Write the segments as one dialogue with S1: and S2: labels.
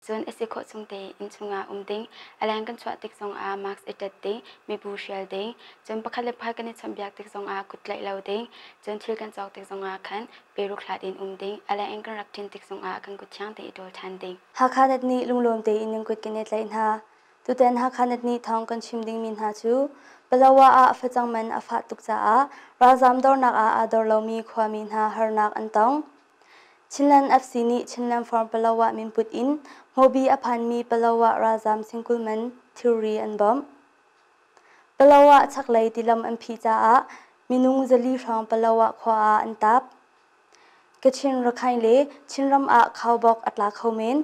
S1: Cun a si khawh chung tein innchung ah um ding, a leng kan chuah tik zongah mask i ṭet ding, mibu hrial ding, cun pakhat le pakhat kan i chawnhbiak tik zongah kut tlaih lo ding, cun thil kan cawk tik zongah khan peruk hlat in um ding, a leng in kan rak ṭin tik zongah kan kut thiang tein i ṭawl ṭhan ding.
S2: Hakha Net nih lunglawm tein nan kut kan i tlaih hna. Tutan Hakha Net nih thawng kan chim dingmi hna cu Palawa ah facang man a fah tuk caah ralzaam dornak ah aa dor lomi khuami hna harnak an tong. Chinland FC nih Chinland Farm Palawa minput in Hmobi a phanmi Palawa ralzaam singkul man thilri an bawmh. Palawa chaklei tilam an phih caah minung 400 hrawng Palawa khua ah an tap. Kachin, Rakhine le Chinram ah khaubawk a tla kho men.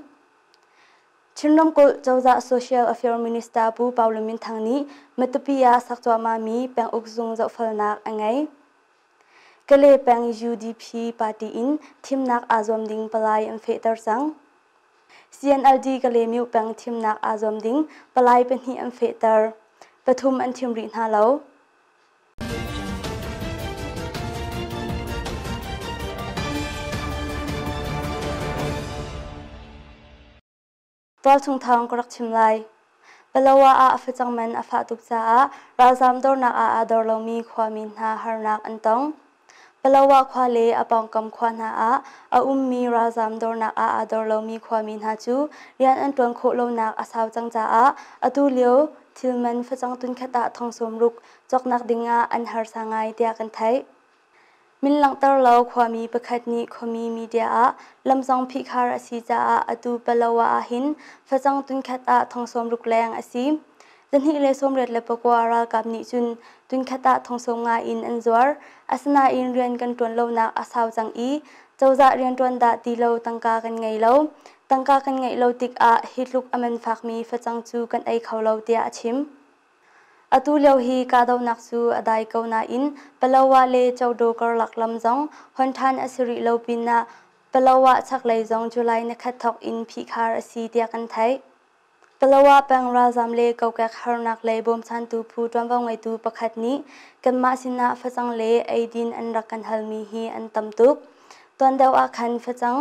S2: Chin ramkulh cozah Social Affairs Minister Pu Pau Lun Min Thang nih Matupi ah sak cuahmahmi penguk zung zohfelnak a ngei. Kale peng UDP party in thimnak aa zuam ding palai an fehter cang. CNLD Kalaymyo peng thimnak aa zuam ding palai pahnih an fehter. Pathum an thim rih hna lo. Tualchung thawng ka rak chim lai. Palawa ah a facang man a fah tuk caah ralzaam dornak ah aa dor lomi khuami hna harnak an tong. Palawa khua le a pawngkam khua hna ah a ummi ralzaam dornak ah aa dor lomi khuami hna cu rian an ṭuan khawh lonak a sau cang caah atu lio thil man facang tunkhat ah thong 60 cawknak ding ah an harsa ngai tiah kan theih. Min langhter lo khuami pakhat nih khuami media ah lamzong phihkhar a si caah atu Palawa ahhin facang tunkhat ah thong 60 leng a si. 289 ralkap nih cun tunkhat ah thong 50 in an zuar. Asinain rian kan ṭuan lonak a sau cang i cozah rianṭuan dah ti lo tangka kan ngei lo. Tangka kan ngeih lo tikah hi tluk a man fakmi facang cu kan ei kho lo tiah a chim. Atu lio hi kahdohnak cu a dai ko nain Palawa le Codo karlak lam zong hon ṭhan a si rih lo pinah Palawa chaklei zong July nikhat thawk in phihkhar a si tiah kan theih. Palawa peng ralzaam le kokek harnak lei bawmchantu phu ṭuanvo ngeitu pakhat nih kanmah sinah facang le eidin an rak kan halmi hi an tam tuk. Tuan deuh ah khan facang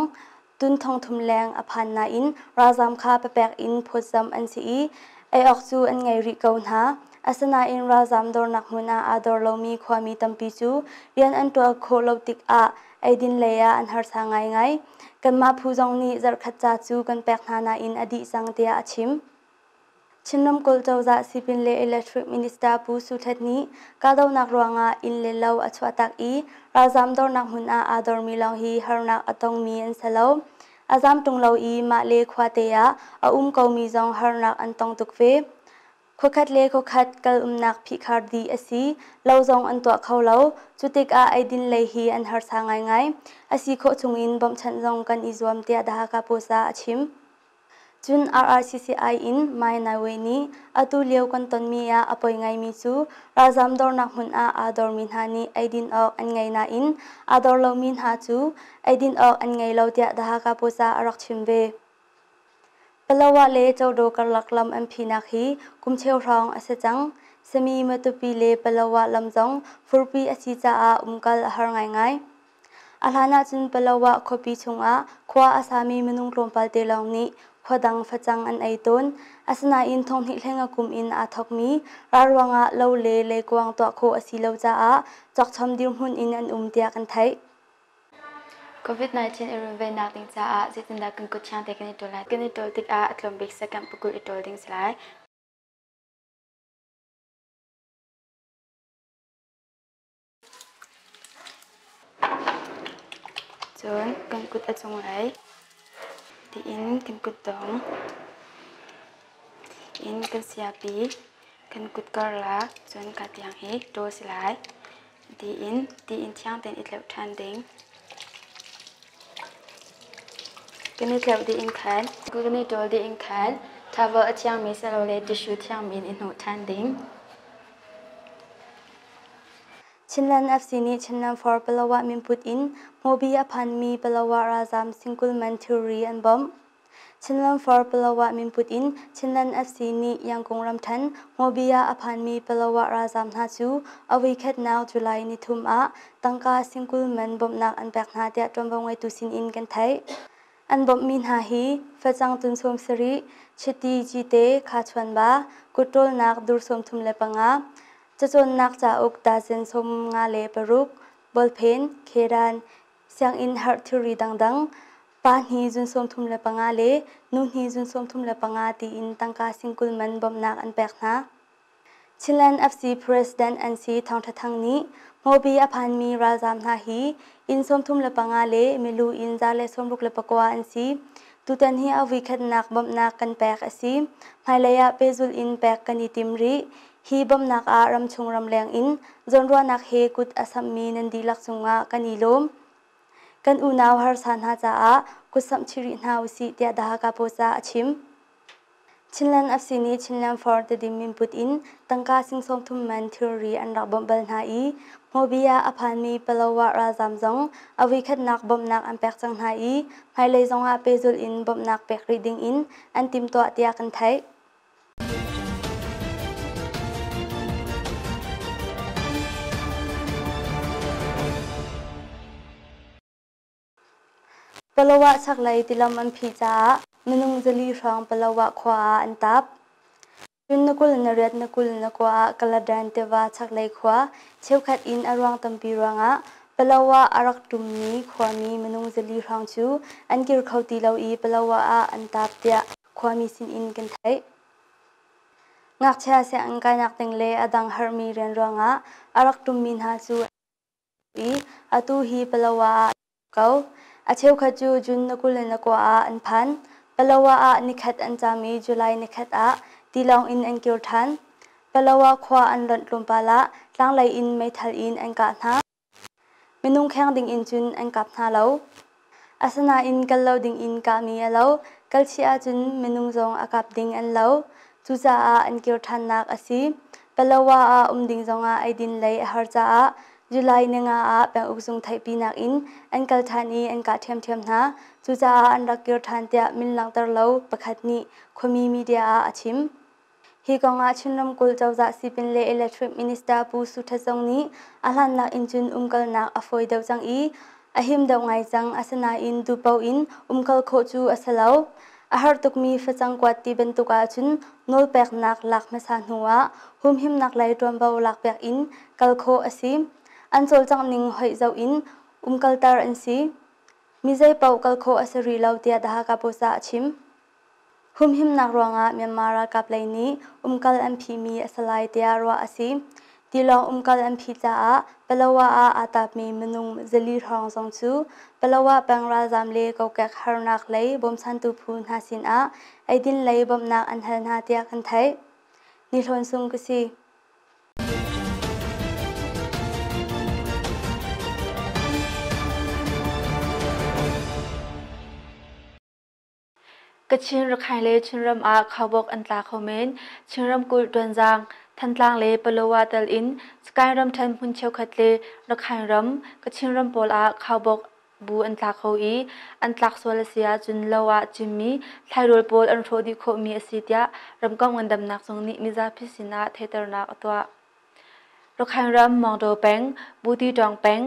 S2: Tun thongthum leng a phan nain ralzaam kha papek in phawtzamh an si i ei awk cu an ngei rih ko hna. Asinain ralzaam dornak hmun ah aa dor lomi khuami tampi cu rian an ṭuan khawh lo tikah eidin lei ah an harsa ngaingai. Kanmah phu zong nih zarhkhat ca cu kan pek hna nain a dih cang tiah a chim. Chin ramkulh cozah sipin le electric minister Pu Su Htet nih kahdohnak ruangah inn le lo a chuahtak i ralzaam dornak hmun ah aa dormi lawng hi harnak a tongmi an si lo. A zaam ṭung lo i mah le khuate ah a um komi zong harnak an tong tuk ve. Khuakhat le khuakhat kal umnak phihkhar dih a si, lo zong an tuah kho lo. Cu tikah eidin lei hi an harsa ngaingai. A si khawh chungin bawmhchanh zong kan i zuam tiah The Hakha Post ah a chim. Cun RRCCI in Mai Nai nih atu lio kan tonmi ah a poi ngaimi cu ralzaam dornak hmun ah aa dormi hna nih eidin awk an ngei nain aa dor lomi hna cu eidin awk an ngei lo tiah The Hakha Post ah a rak chim ve. Palawa le Codo karlak lam an phinak hi kum cheu hrawng a si cang. Sami Matupi le Palawa lam zong furpi a si caah umkal a har ngaingai. A hlan ahcun Palawa khuapi chungah khua a sami minung tlawmpal te lawng nih khua dang facang an ei tawn. Asinain thonghnih hleng a kum in aa thawkmi ral ruangah lo le leikuang tuah khawh a si lo caah cawkchom dirhmun in an um tiah kan theih.
S1: COVID-19 i runvennak ding caah zeitindah kan kut thiang te kan i ṭawl lai? Kan i ṭawl tikah a tlawm bik second pakul i ṭawl ding si lai. Cun kan kut a cunglei tiin kan kutdong in kan siapi kan kut karlak cun ka tiang hi ṭawl si lai tiin tiin thiang tein i tleuh ṭhan ding. Kan i tleuh dih in khan kan i ṭawl dih in khan towel a thiangmi silole tissue thiangmi in i hnawh ṭhan ding.
S2: Chinland FC nih Chinland for Palawa minput in Hmobi a phanmi Palawa ralzaam singkul man thilri an bawmh. Chinland for Palawa minput in Chinland FC nih Yangkung ramṭhen Hmobi ah a phanmi Palawa ralzaam hna cu a voikhatnak July nithum ah tangka singkul man bawmhnak an pek hna tiah ṭuanvo ngeitu sinin kan theih. An bawmhmi hna hi facang tun 70, chiti cite khachuanba, kutṭawlnak dur 35, cacawnnak cauk dazen 56, bawlphen, khedan, sianginn harh thilri dangdang, pa hni zun 35 le nu hni zun 35 tiin tangka singkul man bawmhnak an pek hna. Chinland FC President NC Thawng Tha Thang nih Hmawbi a phanmi ralzaam hna hi inn 35 le milu inn 169 an si. Tutan hi a vuikhatnak bawmhnak kan pek a si. Hmailei ah pehzulh in pek kan i tim rih. Hi bawmhnak ah ramchung ramleng in zawnruahnak he kut a samhmi nan dihlak cungah kan i lawm. Kan unau harsa hna caah kutsamh chih rih hna usih tiah The Hakha Post ah a chim. Chinland FC nih Chinland for Tedim minput in tangka sing 30 man thilri an rak bawmh bal hna i Hmawbi ah a phanmi Palawa ralzaam zong a voikhatnak bawmhnak an pek cang hna i hmailei zongah pehzulh in bawmhnak pek rih ding in an timhtuah tiah kan theih. Palawa chaklei tilam an phih caah minung 400 hrawng Palawa khua ah an tap. Cun na 28 na 29 ah Kaladan tiva chaklei khua cheukhat in a ruang tampi ruangah Palawa a rak ṭummi khuami minung 400 hrawng cu an kir kho ti lo i Palawa ah an tap tiah khuami sinin kan theih. Ngakchia sianginn kainak ding le a dang harmi rian ruangah a rak ṭummi hna cu i atu hi Palawa ah ko. A cheukhat cu June na 29 ah an phan. Palawa ah nikhat an caam i July nikhat ah tilawng in an kir ṭhan. Palawa khua an lonh tlawmpal ah tlanglei in meithal in an kah hna. Minung kheng ding in cun an kap hna lo. Asinain kal lo ding in kahmi a lo. Kal chih ahcun minung zong a kap ding an lo. Cucaah an kir ṭhannak a si. Palawa ah um ding zongah eidin lei a har caah July ninga ah penguk zung theihpinak in an kal ṭhan i an kah ṭhiamṭhiam hna. Cucaah an rak kir ṭhan tiah min langhter lo pakhat nih khuami media ah a chim. Hi kong ah Chin ramkulh cozah sipin le Electric Minister Pu Su Tha Zong nih a hlannak in cun umkalnak a fawi deuh cang i a him deuh ngai cang. Asinain duhpaoh in umkal khawh cu a si lo. A har tukmi facang kuat ti bantuk ahcun nawlpeknak lak hmasa hnu ah humhimnak lei ṭuanvo lakpiak in kal khawh a si. An cawlcangh ning hoih zoh in umkalter an si. Mi zeipaoh kal khawh a si rih lo tiah The Hakha Post ah a chim. Humhimnak ruangah Myanmar ralkap lei nih umkal an phihmi a si lai tiah ruah a si. Tilawng umkal an phih caah Palawa ah aa tapmi minung 400 hrawng zong cu Palawa peng ralzaam le kokek harnak lei bawmchantu phu hna sinah eidin lei bawmhnak an hal hna tiah kan theih. Ni Hlawn Sung ka si.
S1: Kachin, Rakhine le Chinram ah khaubawk an tla kho men. Chin ramkulh Ṭuanzaang, Thantlang le Palawa tel in Sagaing ramṭhen hmun cheukhat le Rakhine ram, Kachin ram pawl ah khaubawk bu an tla kho i an tlak sual a si ahcun lo ah cimmi thlairawl pawl an hrawh dih khawhmi a si tiah ramkomh ngandamnak zung nih mizapi sinah theihternak a tuah. Rakhine ram Maungdaw peng, Butitawng peng,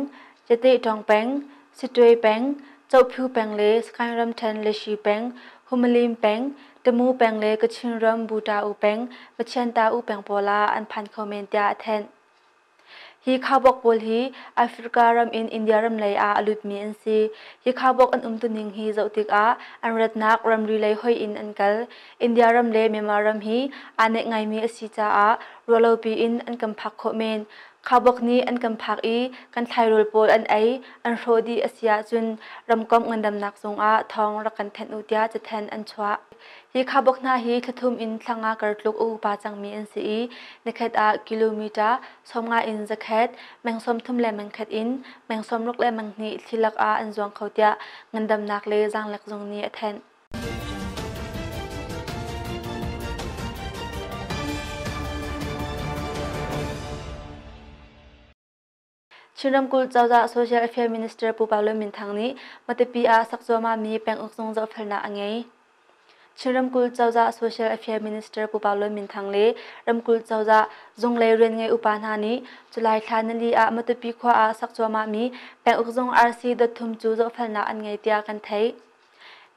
S1: Yatehtawng peng, Sittwe peng, Cohphu peng le Sagaing ramṭhen Leshi peng, Humalim peng, Tamu peng le Kachin ram Buta-u peng, Machianta-u peng pawl ah an phan kho men tiah a thanh. Hi khaubawk pawl hi Africa ram in India ram lei ah a lutmi an si. Hi khaubawk an umtuning hi zoh tikah an ratnak ramri lei hoih in an kal. India ram le Myanmar ram hi aa neih ngaimi a si caah ruahlopi in an kan phak khawh men. Khaubawk nih an kan phak i kan thlairawl pawl an ei, an hrawh dih a si ahcun ramkomh ngandamnak zungah thawng rak kan thanh u tiah cathanh an chuah. Hi khaubawk hna hi thlathum in thlanga kar tluk a upa cangmi an si i nikhat ah kilometer 50 in 100, meng 30 le meng khat in meng 60 le meng hnih thli lakah an zuang kho tiah ngandamnak le zaanglek zung nih a thanh. Chin ramkulh cozah Social Affairs Minister Pu Pau Lun Min Thang nih Matupi ah sak cuahmahmi penguk zung zohfelnak a ngei. Chin ramkulh cozah Social Affairs Minister Pu Pau Lun Min Thang le ramkulh cozah zunglei rianngei upa hna nih July thla nili ah Matupi khua ah sak cuahmahmi penguk zung RC dot thum cu zohfelnak an ngei tiah kan theih.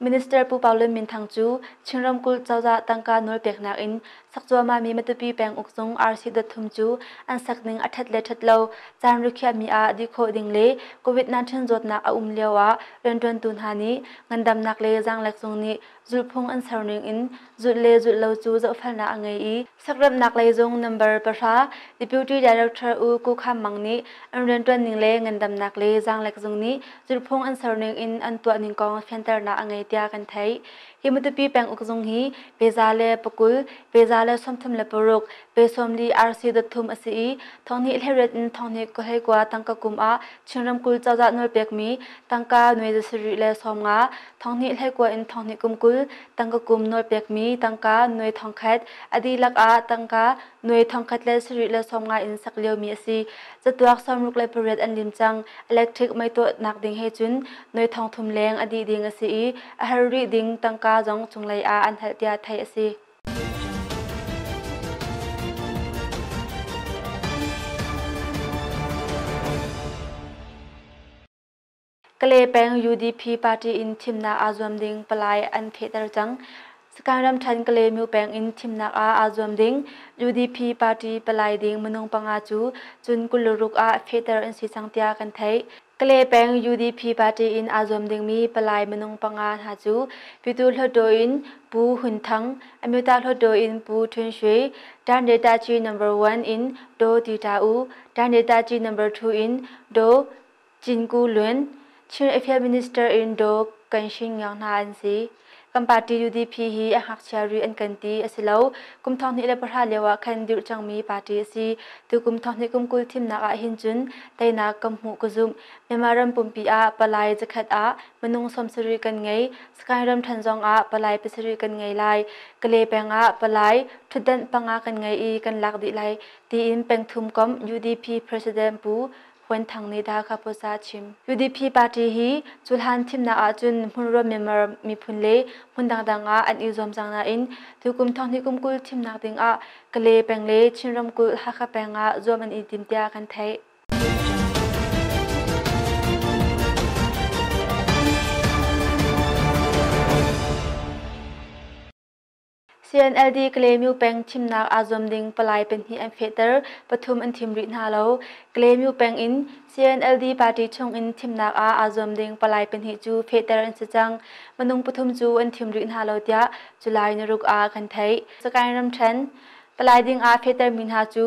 S3: Minister Pu Pau Lun Min Thang cu Chin ramkulh cozah tangka nawlpeknak in sak cuahmahmi Matupi penguk zung RC dot thum cu an sak ning a ṭhat le ṭhat lo caan rikhiahmi ah dih khawh ding le COVID-19 zawtnak a um lio ah rianṭuantu hna nih ngandamnak le zaanglek zung nih zulhphung an ser ning in zulh le zulh lo cu zohfelnak a ngei i Sakremhnak lei zung number pahra Deputy Director U Ku Kham Mang nih an rianṭuan ning le ngandamnak le zaanglek zung nih zulhphung an ser ning in an tuah ning kong fianternak a ngei tiah kan theih. Hi Matupi penguk zung hi peza le pakul, peza le 36, pe 40 RC dot thum a si i thonghnih hleriat in thonghnih kua tangka kum ah Chin ramkulh cozah nawlpekmi tangka nuai za sarih le 50, thonghnih hleikua in thonghnih kum 20 tangka kum nawlpekmi tangka nuai thongkhat a dihlak ah tangka nuai thongkhat le sarih le 50 in sak liomi a si. Catuak 68 an lim cang. Electric mei tuahnak ding he cun nuai thong thum leng a dih ding a si i a har rih ding tangka zong cunglei ah an halh tiah theih a si. Kale peng UDP party in thimnak aa zuam ding palai an fehter cang. Sagaing ramṭhen Kalaymyo peng in thimnak ah aa zuam ding UDP party palai ding minung panga cu cun 26 ah fehter an si cang tiah kan theih. Kale peng UDP party in aa zuam dingmi palai minung panga hna cu Pyithu Hluttaw in Pu Hun Thang, Amyota Hluttaw in Pu Htun Shwe, Tan-Detachi Number 1 in Daw Ti Ta U, Tan-Detachi Number 2 in Daw Cinku Lun, Chin Affairs Minister in Daw Kan Shin Ngiang hna an si. Kan party UDP hi a ngakchia rih an kan ti a si lo. Kum 2010 lio ah khan dirh cangmi party a si. Tu kum 20 kum 20 thimnak ah hin cun teinak kan hmuh ka zumh. Myanmar ram pumpi ah palai zakhat ah minung 70 kan ngei. Sagaing ramṭhen zong ah palai pasarih kan ngei lai. Kale peng ah palai ṭhutdanh panga kan ngei i kan lak dih lai tiin pengthum komh UDP President Pu Huan Thang nih dah kha pawsa a chim. UDP party hi cuhlan thimnak ahcun hmunruam Myanmar miphun le hmun dangdang ah an i zuam cang nain tukum thonghnih kum 20 thimnak ding ah Kale peng le Chin ramkulh Hakha peng ah zuam an i tim tiah kan theih. CNLD Kalaymyo peng thimnak aa zuam ding palai pahnih an fehter, pathum an thim rih hna lo. Kalaymyo peng in CNLD party chung in thimnak ah aa zuam ding palai pahnih cu fehter an si cang. Minung pathum cu an thim rih hna lo tiah July ni ruk ah kan theih. Sagaing ramṭhen palai ding ah fehtermi hna cu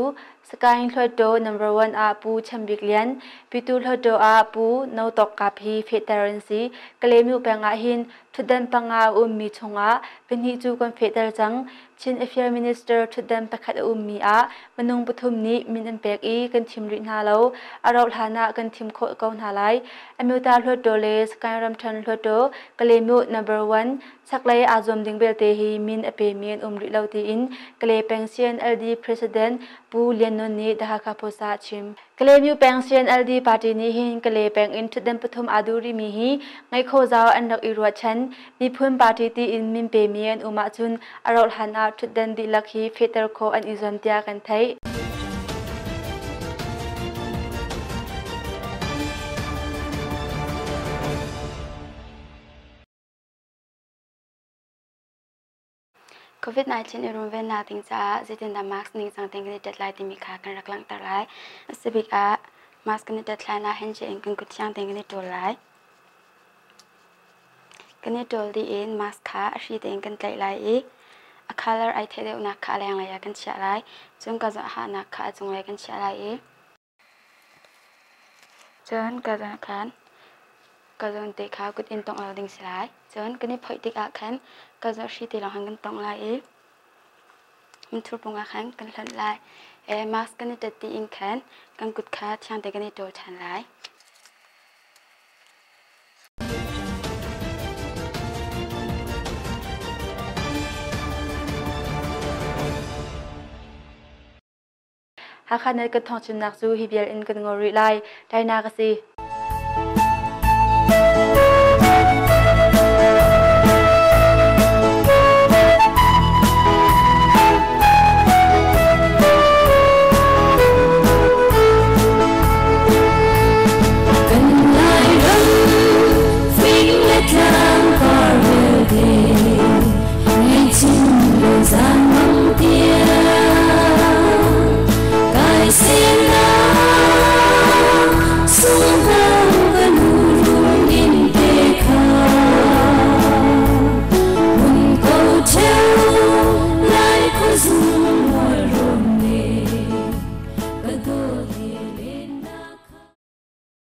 S3: Sagaing Hluttaw number 1 ah Pu Chan Bik Lian, Pyithu Hluttaw ah Pu No Tawk Kap hi fehter an si. Kalaymyo peng ah hin Ṭhutdan panga a ummi chungah pahnih cu kan fehter cang. Chin Affairs Minister ṭhutdan pakhat a ummi ah minung pathum nih min an pek i kan thim rih hna lo. A rauh hlan ah kan thim khawh ko hna lai. Amyota Hluttaw le Sagaing ramṭhen Hluttaw Kalaymyo number 1 chaklei aa zuam ding belte hi min a pemi an um rih lo tiin Kalay peng CNLD President Pu Lian Nawn nih The Hakha Post ah a chim. Kalaymyo peng CNLD party nih hin Kalay peng in ṭhutdan pathum aa duh rihmi hi ngeih khawh zau an rak i ruahchan. Miphun party tiin min pemi an um ahcun a rauh hlan ah ṭhutdan dihlak hi fehter khawh an i zuam tiah kan theih.
S1: COVID-19 i runvennak ding caah zeitindah mask ningcang tein kan i tet lai timi kha kan rak langhter lai. A si bik ah mask kan i tet hlan ah handshake in kan kut thiang tein kan i ṭawl lai. Kan i ṭawl dih in mask kha a hri tein kan tlaih lai i a color ai theih deuhnak kha a lenglei ah kan chiah lai. Cun ka hahnak kha a cunglei kan chiah lai i Cun ka zawn khan ka zawn te kha kut in tongh lo ding si lai. Cun kan i phoih tikah khan ka zawn hri te lawng khan kan tongh lai i minthur pung ah khan kan hlonh lai. Mask kan i tet dih in khan kan kut kha thiang te kan i ṭawl ṭhan lai.
S3: Hakha nan kan thawngchimnak cu hi vial in kan ngol rih lai. Tainak a si.
S4: Kan Lairam fing le tlang par Zan.